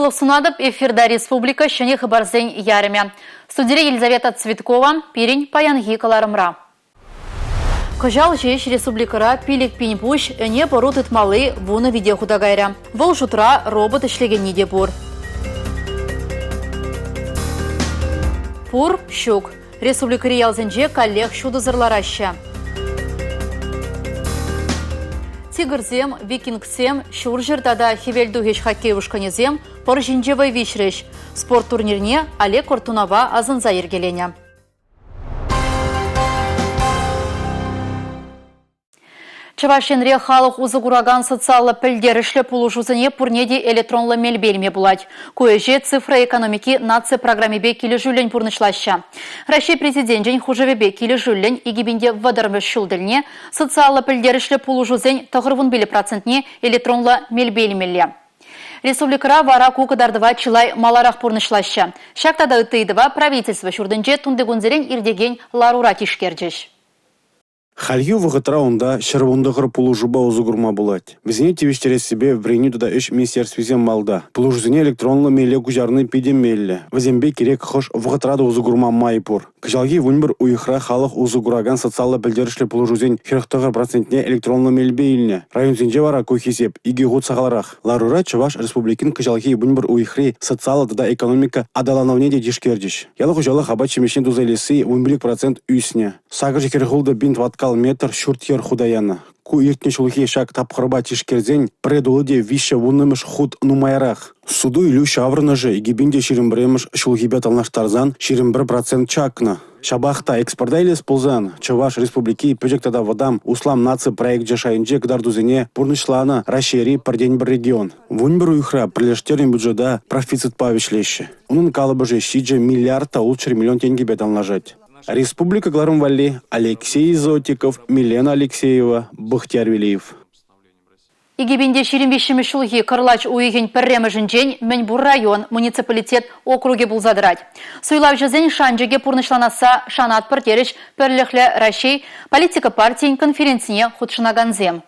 Сывлӑх сунатӑп эфирта республика ҫӗнӗ хыпарсен ярӑмӗ. Студире Елизавета Цветкова, пирӗн паянхи кӑларӑмра. Кӑҫал ҫеҫ республикӑра 5000 пуҫ ӗне пӑру тытмалли вунӑ вите хута кайрӗ. Вӑл шутра робот ӗҫлекенни те пур. Пур, ҫук. Республикӑри ялсенче каллех ҫутӑсӑр лараҫҫӗ. Тигрсем, викингсем, ҫурҫӗр тата хӗвел тухӑҫ хоккей ушкӑнӗсем пӑр ҫинче вӑй виҫрӗҫ. Спорт турнирне Олег Кортунова асӑнса йӗркеленӗ. Чӑваш Енре халӑх усӑ куракан социаллӑ пӗлтерӗшлӗ пулӑшусене пурне те электронлӑ мелпе илме пулать. Ку ӗҫе цифра экономики наци программипе килӗшӳллӗн пурнӑҫлаҫҫӗ. Раҫҫей Президенчӗн хушӑвӗпе килӗшӳллӗн 2030-мӗш ҫул тӗлне социаллӑ пӗлтерӗшлӗ пулӑшусен 95 процентне электронлӑ мелпе илмелле. Республикӑра вара ку кӑтартӑва чылай маларах пурнӑҫлаҫҫӗ. Ҫак тата ытти ыйтӑва правительство ҫуртӗнче тунтикунсерен иртекен ларура тишкерчӗҫ. Хальхи вӑхӑтра унта 119 пулӑшупа усӑ курма пулать. Вӗсене тивӗҫтерессипе вӗренӳ тата ӗҫ министерствисем малта. Пулӑшусене электронлӑ меле куҫарни питӗ меллӗ. Вӗсемпе кирек хӑш вӑхӑтра та усӑ курма май пур. Кӑҫалхи 11 уйӑхра халӑх усӑ куракан социаллӑ пӗлтерӗшлӗ пулӑшусен 49 процентне электронлӑ мелпе илнӗ. Районсенче вара ку хисеп икӗ хут сахалрах. Ларура Чӑваш Республикин кӑҫалхи 11 уйӑхри социаллӑ тата экономика аталанӑвне те тишкерчӗҫ. Ял хуҫалӑх апат-ҫимӗҫне туса илесси 15 процент ӳснӗ. 846 пин тӑваткал метр ҫурт-йӗр хута янӑ. Ку иртнӗ ҫулхи ҫак тапхӑрпа тишкерсен пӗрре тулли те виҫҫӗ вуннӑмӗш хут нумайрах. Суту-илӳ ҫаврӑнӑшӗ 2021-мӗш ҫулхипе танлаштарсан 21 процент чакнӑ. Ҫапах та экспорта илес пулсан Чӑваш Республики пӗчӗк тата вӑтам услам наци проекчӗ шайӗнче кӑтартусене пурнӑҫланӑ Раҫҫейри пӗртен-пӗр регион. 11 уйӑхра пӗрлештернӗ бюджета профицитпа вӗҫлеҫҫӗ. Унӑн калӑпӑшӗ 7 миллиард та 600 миллион тенкӗпе танлашать. Республика кӑларӑм валли Алексей Зотиков, Милена Алексеева, Бахтияр Велиев. 2023 ҫулхи кӑрлач уйӑхӗн пӗрремӗшӗнчен мӗнпур район, муниципалитет округӗ пулса тӑрать. Суйлавҫӑсен шанчӑкӗ пурнӑҫланасса шанатпӑр терӗҫ Пӗрлӗхлӗ Раҫҫей политика партийӗн конференцине хутшӑнакансем.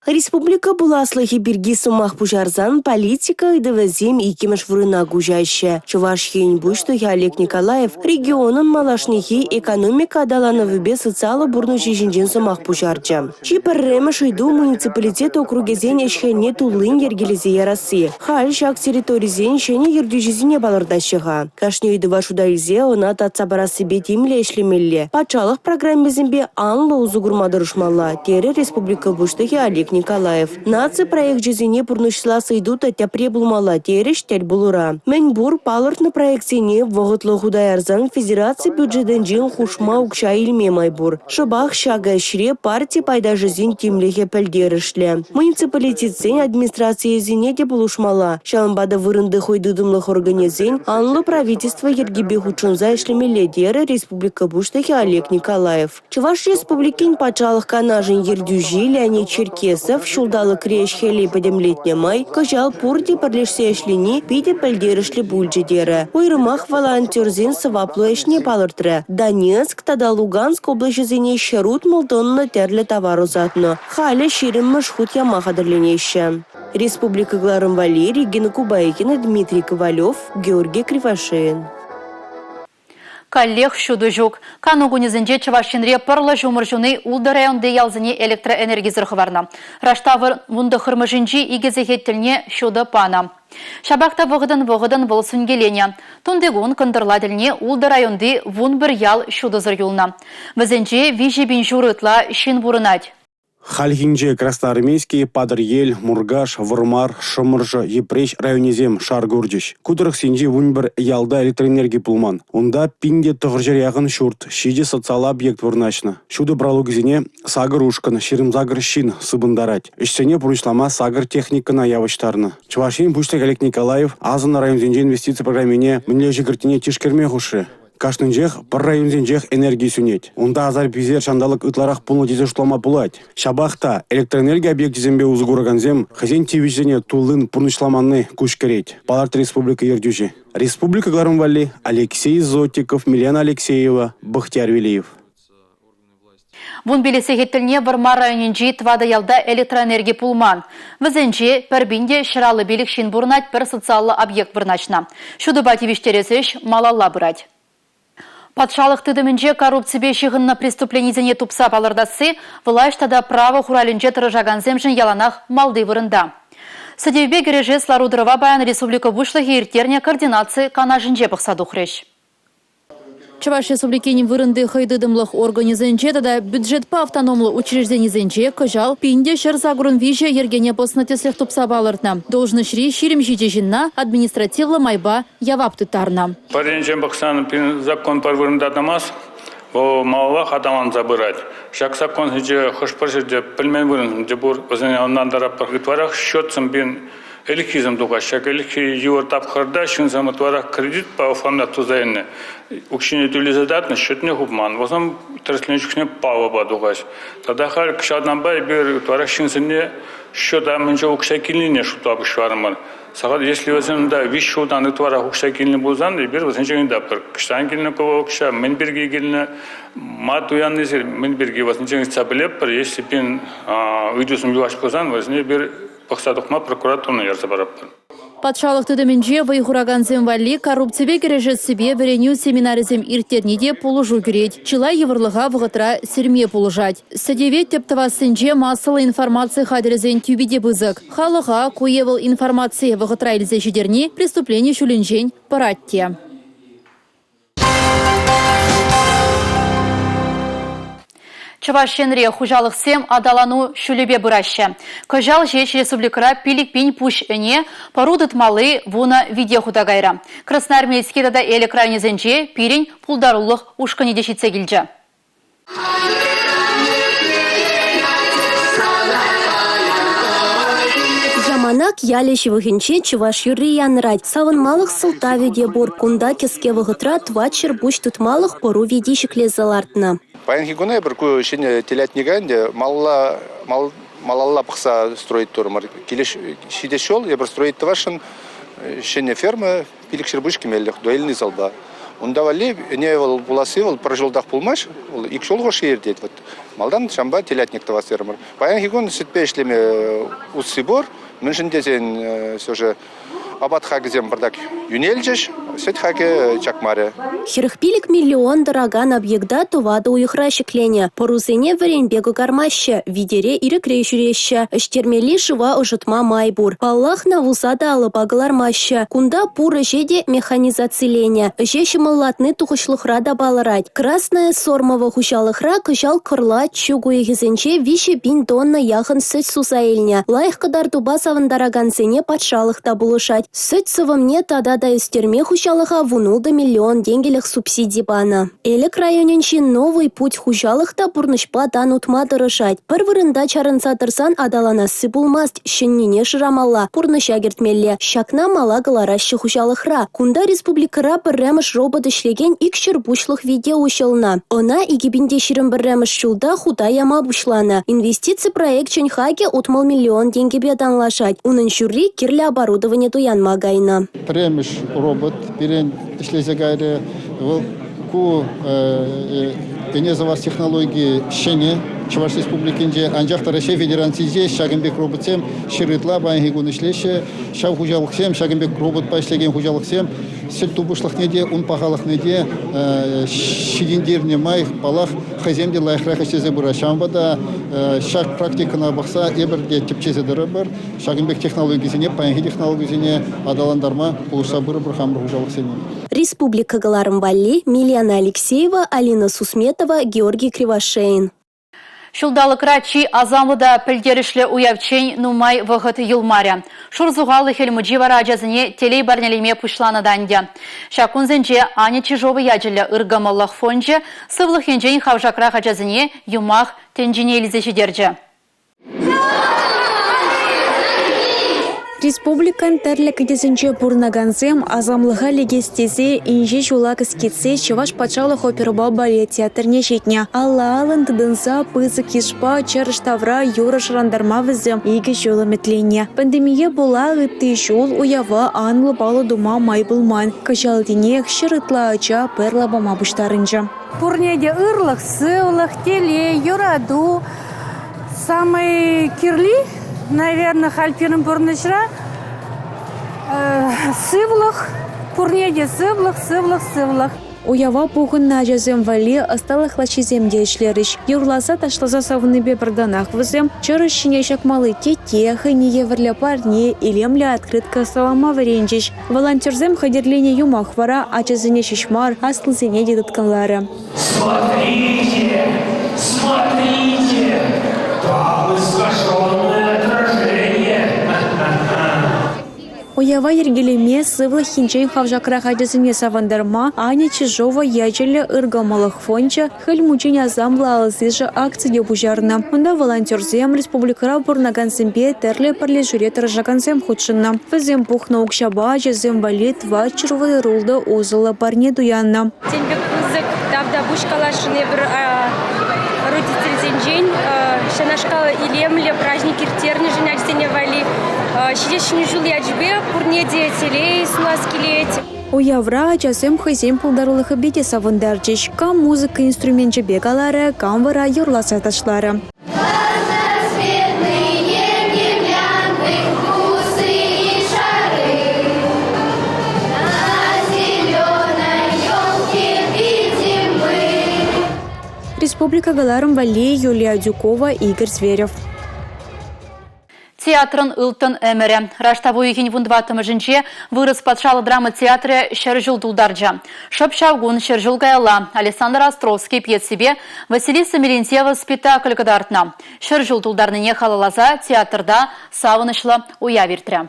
Республика пуласлӑхӗ пирки сӑмах пуҫарсан политика ыйтӑвӗсем иккӗмӗш вырӑна куҫаҫҫӗ. Чӑваш Ен Пуҫлӑхӗ Олег Николаев регионӑн малашнехи экономика аталанӑвӗпе социаллӑ пурнӑҫӗ ҫинчен сӑмах пуҫарчӗ. Чи пӗрремӗш ыйту муниципалитет округӗсен ӗҫ-хӗлне туллин йӗркелесе ярасси. Халь ҫак территорисен ҫӗнӗ ертӳҫисене палӑртаҫҫӗ-ха. Кашни ыйтӑва шута илсе ӑна татса парассипе тимлӗ ӗҫлемелле, патшалӑх программисемпе анлӑ усӑ курма тӑрӑшмалла, терӗ республика Пуҫлӑхӗ Олег Николаев. Наци проекчӗсене пурнӑҫлас ыйту та тӗпре пулмалла терӗҫ тӗл пулура. Мӗн пур палӑртнӑ проектсене вӑхӑтлӑ хута ярсан федераци бюджетӗнчен хушма укҫа илме май пур. Шӑпах ҫакӑ ӗҫре парти пайташӗсен тимлӗхӗ пӗлтерӗшлӗ. Муниципалитетсен администрацийӗсене те пулӑшмалла. Ҫавӑнпа та вырӑнти хӑй тытӑмлӑх органӗсен анлӑ правительство йӗркипе хутшӑнса ӗҫлемелле терӗ республика Пуҫлӑхӗ Олег Николаев. Чӑваш Республикин Патшалӑх Канашӗн ертӳҫи Леонид Черкесов ҫулталӑкри ӗҫ-хӗле пӗтӗмлетнӗ май кӑҫал пурте пӗрлешсе ӗҫлени питӗ пӗлтерӗшлӗ пулчӗ терӗ. Уйрӑмах волонтерсен сӑваплӑ ӗҫне палӑртрӗ. Донецк тата Луганск облаҫӗсене 160 тонна тӗрлӗ тавар ӑсатнӑ. Халӗ ҫирӗммӗш хут яма хатӗрленеҫҫӗ. Республика кӑларӑм валли Регина Кубайкина, Дмитрий Ковалев, Георгий Кривошеин. Каллех ҫутӑ ҫук. Кану кунӗсенче Чӑваш Енре пӑрлӑ ҫумӑр ҫуни ултӑ районти ялсене электроэнергисӗр хӑварнӑ. Раштавӑн вунтӑххӑрмӗшӗнчи икӗ сехет тӗлне ҫутӑ панӑ. Ҫапах та вӑхӑтӑн-вӑхӑтӑн вӑл сӳнкеленӗ. Тунтикун кӑнтӑрла тӗлне ултӑ районти 11 ял ҫутӑсӑр юлнӑ. Вӗсенче 3 пин ҫур ытла ҫын пурӑнать. Хальхинче Красноармейски, Патӑрьел, Муркаш, Вӑрмар, Шӑмӑршӑ, Йӗпреҫ районӗсем шар курчӗҫ. Ку тӑрӑхсенчи 11 ялта электроэнерги пулман. Унта 1900 яхӑн ҫурт, 7 социаллӑ объект вырнаҫнӑ. Ҫутӑ пралукӗсене сакӑр ушкӑн, 28 ҫын сыпӑнтарать. Ӗҫсене пурнӑҫлама сакӑр техникӑна явӑҫтарнӑ. Чӑваш Ен Пуҫлӑхӗ Олег Николаев асӑннӑ районсенче инвестици программине мӗнле ӗҫе кӗртнине тишкерме хушрӗ. Кашнинчех пӗр районсенчех энерги сӳнет. Унта асар-писер ҫанталӑк ытларах пулнӑ тесе шутлама пулать. Ҫапах та электроэнерги объекчӗсемпе усӑ куракансем хӑйсен тивӗҫӗсене туллин пурнӑҫламанни куҫ кӗрет, палӑртрӗ республика ертӳҫи. Республика кӑларӑм валли Алексей Зотиков, Милена Алексеева, Бахтияр Велиев. Вунпилӗк сехет тӗлне Вӑрмар районӗнчи тӑватӑ ялта электроэнерги пулман. Вӗсенче пӗр пин те 155 ҫын пурӑнать, пӗр социаллӑ объект вырнаҫнӑ. Ҫутӑпа тивӗҫтерес ӗҫ малалла пырать. Патшалӑх тытӑмӗнче коррупципе ҫыхӑннӑ преступленисене тупса палӑртасси влаҫ тата право хуралӗнче тӑрӑшакансемшӗн яланах малти вырӑнта. Сӗтевпе кӗрешес лару-тӑрӑва паян республика Пуҫлӑхӗ ирттернӗ координаци канашӗнче пӑхса тухрӗҫ. Чӑваш Республикин вырӑнти хӑй тытӑмлӑх органӗсенче тата бюджетпа автономлӑ учрежденисенче кӑҫал 1183 йӗркене пӑснӑ тӗслӗх тупса палӑртнӑ. Должноҫри 27 ҫынна административлӑ майпа явап тыттарнӑ. Пӗр енчен пӑхсан пирӗн закон пӗр вырӑнта тӑмасть, вӑл малаллах аталанса пырать. Ҫак законсенче хӑш-пӗр ҫӗрте пӗлмен вырӑнсем те пур, вӗсене ӑнлантаратпӑр. Ытларах счетсем пирӗн ӗлӗкхисем тухаҫҫӗ. Ҫак ӗлӗкхи йывӑр тапхӑрта ҫынсем ытларах кредитпа оформлять туса илнӗ. Укҫине тӳлесе татнӑ, счетне хупман. Вӗсем тӗрӗсленӗ чухне паллӑпа тухаҫ. Тата халь кӑҫалтанпа эпир ытларах ҫынсене счета мӗншӗн укҫа килнине шутла пуҫларӑмӑр. Сахал если вӗсем унта виҫ ҫултан ытларах укҫа килнӗ пулсан, эпир вӗсенчен ыйтатпӑр. Ӑҫтан килнӗ ку укҫа, мӗн пирки килнӗ, ма туяннисем мӗн пирки вӗсенчен ыйтса пӗлетпӗр. Если пин ыйтусем юлаш пулсан, вӗсене эпир пӑхса тухма прокуратурӑна ярса паратпӑр. Патшалӑх тытӑмӗнче вӑй хуракансем валли коррупципе кӗрешессипе вӗренӳ семинарӗсем ирттерни те пулӑшу кӳрет. Чылай йывӑрлӑха вӑхӑтра сирме пулӑшать. Сӗтеве тӗп тӑвассинче массӑллӑ информаци хатӗрӗсен тӳпи те пысӑк. Халӑха ку е вӑл информацие вӑхӑтра илсе ҫитерни преступлени ҫулӗнчен пӑрать те. Чӑваш Енре хуҫалӑхсем аталану ҫулӗпе пыраҫҫӗ. Кӑҫал ҫеҫ республикӑра 5000 пуҫ ӗне, пӑру тытмалли вунӑ вите хута кайрӗ. Красноармейски тата Элӗк районӗсенче пирӗн пултарулӑх ушкӑнӗ те ҫитсе килчӗ. Яманак ялӗ ҫывӑхӗнче чӑваш юрри янӑрать. Савӑнмалӑх сӑлтавӗ те пур. Кунта кӗске вӑхӑтра тӑватҫӗр пуҫ тытмалӑх пӑру вити ҫӗклесе лартнӑ. Паянхи куна эпир ку ҫӗнӗ телятника ӗнтӗ малалла малалла пӑхса строить турӑмӑр. Ҫитес ҫул эпир строить тӑвасшӑн ҫӗнӗ ферма 500 пуҫ кӗмеллӗх доильный залпа. Унта валли ӗне вӑл пуласси вӑл пӗр ҫултах пулмасть, вӑл ик ҫул хушши иртет. Вот малтан ҫампа телятник тӑвас терӗмӗр. Паянхи кун сӗтпе ӗҫлеме усси пур. Мӗншӗн тесен все же апат хакӗсем пӑртак йӳнелчӗҫ, сӗт хакӗ чакмарӗ. 45 миллион тӑракан объекта тӑватӑ уйӑхра ҫӗкленӗ. Пӑрусене вӗренпе кӑкармаҫҫӗ, витере ирӗкре ҫӳреҫҫӗ. Ӗҫтермелли шыва ӑшӑтма май пур. Паллах, навуса та алӑпа кӑлармаҫҫӗ. Кунта пур ӗҫе те механизациленӗ. Ӗҫе ҫӑмӑллатни тухӑҫлӑхра та палӑрать. Красное Сормово хуҫалӑхра кӑҫал кӑрлач, чӳк уйӑхӗсенче 3 пин тонна яхӑн сӗт суса илнӗ. Лайӑх кӑтартупа савӑнтаракансене патшалӑх та пулӑшать. Сӗт сӑвӑмне тата та ӳстерме хуҫалӑха 16 миллион тенкӗлӗх субсиди панӑ. Элӗк районӗнчи «Новый путь» хуҫалӑх та пурнӑҫпа тан утма тӑрӑшать. Пӗр вырӑнта чарӑнса тӑрсан аталанасси пулмасть, ҫӗннине шырамалла, пурнӑҫа кӗртмелле. Ҫакна мала кӑлараҫҫӗ хуҫалӑхра. Кунта республикӑра пӗрремӗш робот ӗҫлекен 200 пуҫлӑх вите уҫӑлнӑ. Ӑна 2021 ҫулта хута яма пуҫланӑ. Инвестици проекчӗн хакӗ 60 миллион тенкӗпе танлашать. Унӑн ҫурри кирлӗ оборудование туянма кайнӑ. Пӗрремӗш робот пирӗн ӗҫлесе кайрӗ. Вӑл ку ӗне сӑвас технологи ҫӗнӗ Чӑваш Республикинче, анчах та Раҫҫей Федерацийӗнче ҫакӑн пек роботсем ҫӗр ытла паянхи кун ӗҫлеҫҫӗ. Ҫав хуҫалӑхсем, ҫакӑн пек роботпа ӗҫлекен хуҫалӑхсем сӗт тупӑшлӑхне те, ун пахалӑхне те ҫитӗнтернӗ май, паллах, хӑйсем те лайӑхрах ӗҫлесе пыраҫҫӗ. Ҫавӑнпа та ҫак практикӑна пӑхса эпир те тӗпчесе тӑрӑпӑр. Ҫакӑн пек технологисене, паянхи технологисене аталантарма пулӑшса пырӑпӑр хамӑр хуҫалӑхсене. Республика кӑларӑм валли Милена Алексеева, Алина Сусметова, Георгий Кривошеин. Ҫулталӑкра чи асамлӑ та пӗлтерӗшлӗ уявччен нумай вӑхӑт юлмарӗ. Шур сухаллӑ Хӗл Мучи вара ачасене телей парнелеме пуҫланӑ та ӗнтӗ. Ҫак кунсенче Аня Чижова ячӗллӗ ыркӑмӑллӑх фончӗ сывлӑх енчен хавшакрах ачасене юмах тӗнчине илсе ҫитерчӗ. Республикӑн тӗрлӗ кӗтесӗнче пурӑнакансем асамлӑха лекес тесе инҫе ҫула кӗскетсе Чӑваш патшалӑх оперӑпа балет театрне ҫитнӗ. Алла-аллӑн тытӑнса пысӑк йышпа чӑрӑш тавра юрӑ шӑрантарма вӗсем 2 ҫул ӗмӗтленнӗ. Пандемие пула ытти ҫул уява анлӑ паллӑ тума май пулман. Кӑҫал тинех 100 ытла ача пӗр лапама пуҫтарӑнчӗ. Пурне те ырлӑх, сывлӑх, телей, юрату. Самый кирли, наверное, халь пирӗн пурнӑҫра сывлӑх, пурне те сывлӑх, сывлӑх, сывлӑх. Уява пухӑннӑ ачасем валли ӑсталӑх лаҫҫисем те ӗҫлерӗҫ. Юрласа-ташласа савӑннипе пӗр танах вӗсем чӑрӑш ҫине ҫакмалли тетте, хӑйне евӗрлӗ парне, илемлӗ открытка ӑсталама вӗренчӗҫ. Волонтерсем хатӗрленӗ юмах вара ачасене ҫеҫ мар, аслисене те тыткӑнларӗ. Смотрите, смотрите, там искаженное отражение. Уява йӗркелеме сывлӑх енчен хавшакрах ачасене савӑнтарма Аня Чижова ячӗллӗ ыркӑмӑллӑх фончӗ Хӗл Мучин асамлӑ алсишӗ акци те пуҫарнӑ. Унта волонтерсем, республикӑра пурӑнакансемпе тӗрлӗ пӗрлешӳре тӑрӑшакансем хутшӑннӑ. Вӗсем пухнӑ укҫапа ачасем валли 436 усӑллӑ парне туяннӑ. Тем пек пысӑк тавтапуҫ каласшӑн эпир родительсенчен ҫавнашкал илемлӗ праҫник ирттернӗшӗн ачасене валли. Ҫитес Ҫӗнӗ ҫул ячӗпе пурне те телей сунас килет. Уявра ачасем хӑйсен пултарулӑхӗпе те савӑнтарчӗҫ. Кам музыка инструменчӗпе каларӗ, кам вара юрласа ташларӗ. Республика кӑларӑм валли Юлия Адюкова, Игорь Зверев. Театрӑн ылтӑн ӗмӗрӗ. Раштав уйӑхӗн 14-мӗшӗнче Вырӑс патшалӑх драма театрӗ 100 ҫул тултарчӗ. Шӑп ҫав кун 100 ҫул каялла Александр Островский пьесипе Василиса Мелентьева спектакль кӑтартнӑ. 100 ҫул тултарнине халалласа театрта савӑнӑҫлӑ уяв иртрӗ.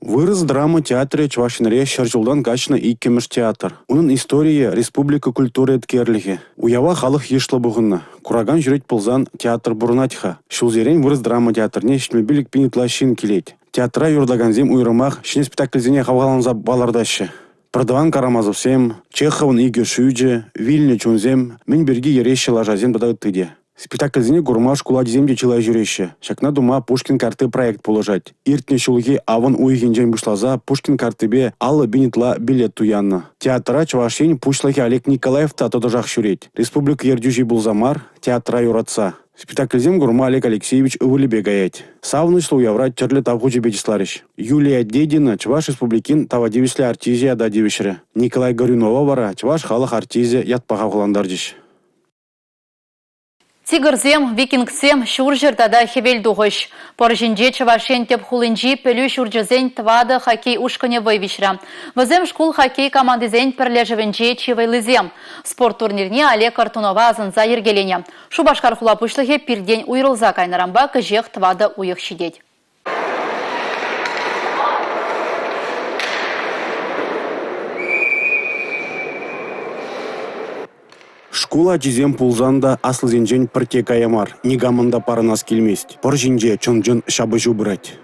Вырӑс драма театрӗ Чӑваш Енре 100 ҫултан каҫнӑ иккӗмӗш театр. Унӑн историйӗ – республика культура еткерлӗхӗ. Уява халӑх йышлӑ пухӑннӑ. Куракан ҫӳрет пулсан театр пурӑнать-ха. Ҫулсерен вырӑс драма театрне 75 пин ытла ҫын килет. Театра юратакансем уйрӑмах ҫӗнӗ спектакльсене хавхаланса палӑртаҫҫӗ. Пӗртӑван Карамазовсем, Чеховӑн икӗ шӳчӗ, Вилнӗ чунсем, Мӗн пирки йӗреҫҫӗ лашасем тата ытти те. Спектакльсене курма шкул ачисем те чылай ҫӳреҫҫӗ. Ҫакна тума «Пушкин картти» проект пулӑшать. Иртнӗ ҫулхи авӑн уйӑхӗнчен пуҫласа «Пушкин карттипе» 50 пин ытла билет туяннӑ. Театра Чӑваш Ен Пуҫлӑхӗ Олег Николаев та тӑтӑшах ҫӳрет. Республика ертӳҫи пулса мар, театра юратса. Спектакльсем курма Олег Алексеевич ывӑлӗпе каять. Савӑнӑҫлӑ уявра тӗрлӗ тав хучӗпе чысларӗҫ. Юлия Дедина Чӑваш Республикин тава тивӗҫлӗ артисчӗ ята тивӗҫрӗ. Николай Горюнова вара Чӑваш халӑх артисчӗ ятпа хавхалантарчӗҫ. Тигрсем, викингсем, ҫурҫӗр тата хӗвел тухӑҫ. Пӑр ҫинче Чӑваш Ен тӗп хулинчи пӗлӳ ҫурчӗсен тӑватӑ хоккей ушкӑнӗ вӑй виҫрӗ. Вӗсем шкул хоккей командисен пӗрлешӗвӗнче чи вӑйлисем. Спорт турнирне Олег Кортунова асӑнса йӗркеленӗ. Шупашкар хула пуҫлӑхӗ пиртен уйрӑлса кайнӑранпа кӗҫех тӑватӑ уйӑх ҫитет. Шкул ачисем пулсан та аслисенчен пӗртте кая мар, никамӑн та парӑнас килмест. Пӑр ҫинче чӑн-чӑн ҫапӑҫу пырать.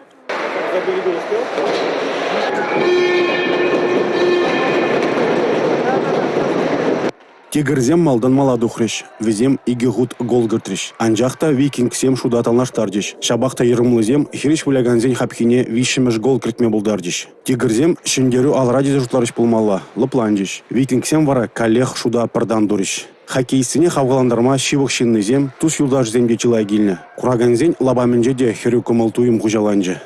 Тигрсем малтан мала тухрӗҫ. Вӗсем икӗ хут гол кӗртрӗҫ. Анчах та викингсем шута танлаштарчӗҫ. Ҫапах та йӑрӑмлисем хирӗҫ вылякансен хапхине виҫҫӗмӗш гол кӗртме пултарчӗҫ. Тигрсем ҫӗнтерӳ алра тесе шутларӗҫ пулмалла, лӑпланчӗҫ. Викингсем вара каллех шута пӗр тан турӗҫ. Хоккеистсене хавхалантарма ҫывӑх ҫыннисем, тус-юлташӗсем те чылай килнӗ. Куракансен лапамӗнче те хӗрӳ кӑмӑл-туйӑм хуҫаланчӗ.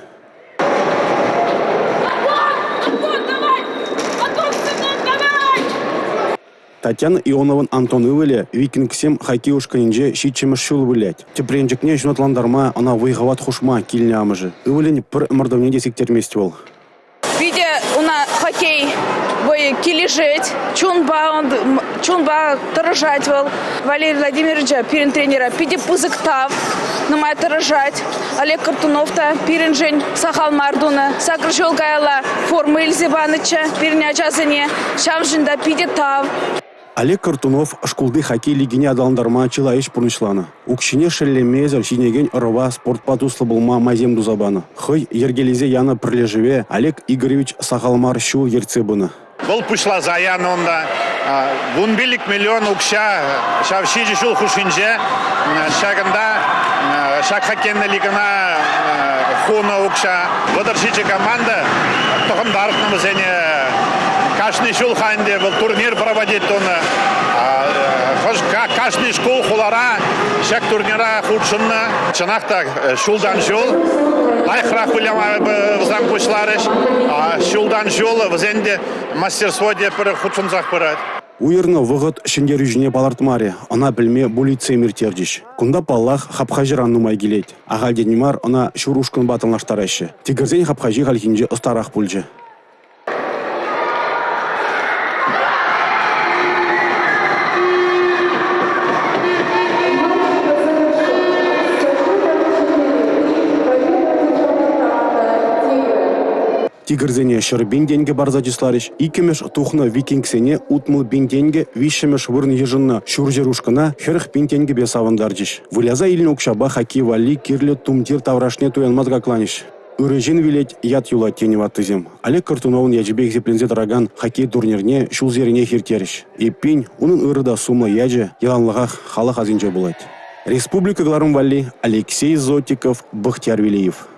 Татьяна Ионован Антон ывӑлӗ «Викингсем» хоккей ушкӑнӗнче ҫиччӗмӗш ҫул вылять. Тӗпренчӗкне ҫунатлантарма, ӑна вӑй-хӑват хушма килнӗ амӑшӗ. Ывӑлӗн пӗр ӑмӑртӑвне те сиктермест вӑл. Питӗ уна хоккей вӑйӗ килӗшет, чунпа, чунпа тӑрӑшать вӑл. Валерий Владимировича, пирӗн тренера, питӗ пысӑк тав, нумай тӑрӑшать. Олег Кортунов та пирӗншӗн сахал мар тунӑ. Сакӑр ҫул каялла форма илсе панӑччӗ пирӗн ачасене. Ҫавшӑн та питӗ тав. Олег Кортунов шкулти хоккей лигине аталантарма чылай ӗҫ пурнӑҫланӑ. Укҫине шеллемесӗр ҫитӗнекен ӑрӑва спортпа туслӑ пулма майсем туса панӑ. Хӑй йӗркелесе янӑ пӗрлешӗве Олег Игоревич сахал мар ҫул ертсе пынӑ. Вӑл пуҫласа янӑ унта. 15 миллион укҫа ҫав ҫичӗ ҫул хушшинче ҫакӑнта ҫак хоккейный лигӑна хунӑ укҫа. 37 команда тӑхӑнтартнӑ вӗсене. Кашни ҫул ӗнтӗ вӑл турнир проводить тунӑ. Кашни шкул хулара ҫак турнира хутшӑннӑ. Чӑнах та ҫултан ҫул лайӑхрах выляма вӗсем пуҫларӗҫ. Ҫултан ҫул вӗсен те мастерство те пӗр хутшӑнсах пырать. Уйӑрнӑ вӑхӑт ҫӗнтерӳҫӗне палӑртмарӗ, ӑна пӗлме булитсем ирттерчӗҫ. Кунта, паллах, хапхаҫӑран нумай килет. Ахальтен мар ӑна ҫур ушкӑнпа танлаштараҫҫӗ. Тигрсен хапхаҫи хальхинче ӑстарах пулчӗ. Тигрсене 100 000 тенкӗ парса чысларӗҫ. Иккӗмӗш тухнӑ викингсене 60 000 тенкӗ, виҫҫӗмӗш вырӑн йышӑннӑ ҫурҫӗр ушкӑна 40 000 тенкӗпе савӑнтарчӗҫ. Выляса илнӗ укҫапа хоккей валли кирлӗ тумтир таврашне туянма тӑкакланӗҫ. Ырӑ ҫын вилет, ят юлать тенӗ ваттисем. Олег Кортуновӑн ячӗпе хисепленсе тӑракан хоккей турнирне ҫулсеренех ирттерӗҫ. Эппин, унӑн ырӑ та сумлӑ ячӗ яланлӑхах халӑх асӗнче пулать. Республика кӑларӑм валли Алексей Зотиков, Бахтияр Велиев.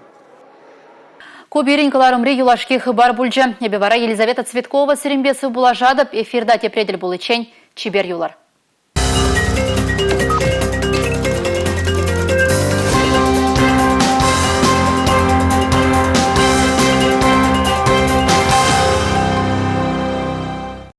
Ку пирӗн кӑларӑмри юлашки хыпар пулчӗ. Эпӗ вара Елизавета Цветкова сирӗнпе сывпуллашатӑп. Эфирта тепре тӗл пуличчен чипер юлӑр.